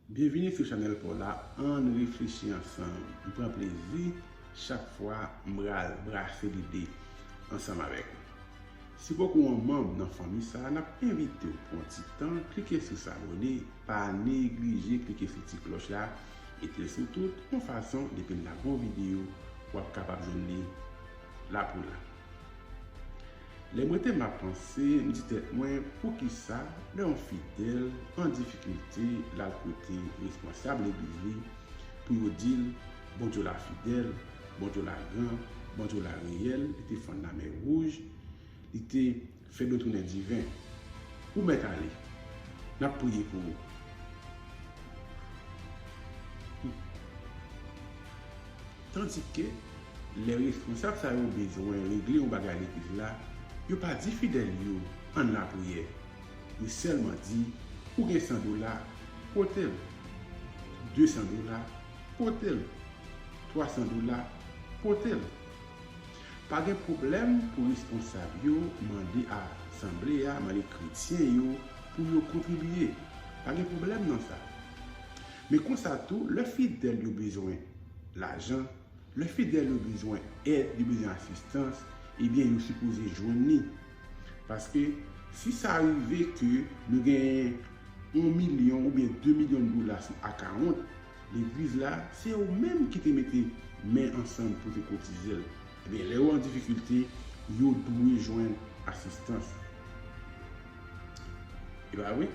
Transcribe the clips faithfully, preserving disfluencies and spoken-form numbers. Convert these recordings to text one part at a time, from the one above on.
Byenvini sou chanèl pa w la, ann reflechi ansanm. M pran plezi chak fwa m pral brase lide ansanm avèk ou. Si w poko yon manm nan fanmi sa a, n ap envite w pran ti tan, klike sou sabone, pa neglije klike sou ti klòch la, mete l sou tout, yon fason depi n lage yon videyo, w ap kapab jwenn li la pou la. Lè mwen te m ap panse, m di tèt mwen, poukisa lè yon fidèl an difikilte, l al kote responsab legliz li pou yo di l, Bondye w la fidèl, Bondye w la gran, Bondye w la reyèl, li te fann lamè wouj, li te fè dlo tounen diven. Ou mèt ale. N ap priye pou ou. Tandike, lè responsab sa yo bezwen regle yon bagay legliz la, yo pa di fidèl yo, ann lapriyè. Yo sèlman di, ou gen san dola, pote l. De san dola, pote l. Twa san dola, pote l. Pa gen pwoblèm pou responsab yo mande asanble a, mande kretyen yo pou yo kontribye. Pa gen pwoblèm nan sa. Men konsa tou, lè fidèl yo bezwen lajan, lè fidèl yo bezwen èd, yo bezwen asistans, ebyen, yo sipoze jwenn li. Paske si sa rive ke nou genyen yon milyon oubyen de milyon dola sou akawont legliz la, se yo menm ki te mete men ansanm pou te kotize l. Ebyen, lè yo an difikilte, yo dwe jwenn asistans. E pa vre?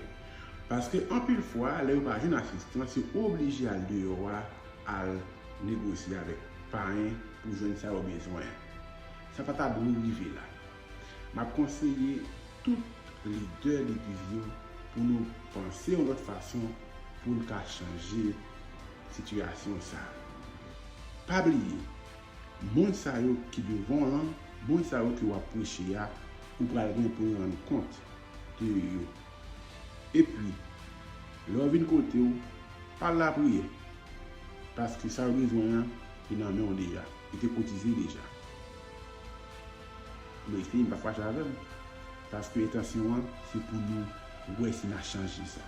Paske anpil fwa, lè yo pa jwenn asistans, yo oblije al deyò a, al negosye avèk payen pou jwenn sa yo bezwen an. Sa pa ta dwe rive la. M ap konseye tout lidè legliz yo pou nou panse yon lòt fason pou n ka chanje sitiyasyon sa a. Pa bliye, moun sa yo ki devan w lan, moun sa yo ke w ap preche a, ou pral gen pou w rann kont de yo. Epi, lè yo vin kote w, pa lapriyè. Paske sa yo bezwen an, li nan men w deja. Li te kotize deja. Mwen espere m pa fache avè m. Paske entansyon an, se pou nou wè si n a chanje sa.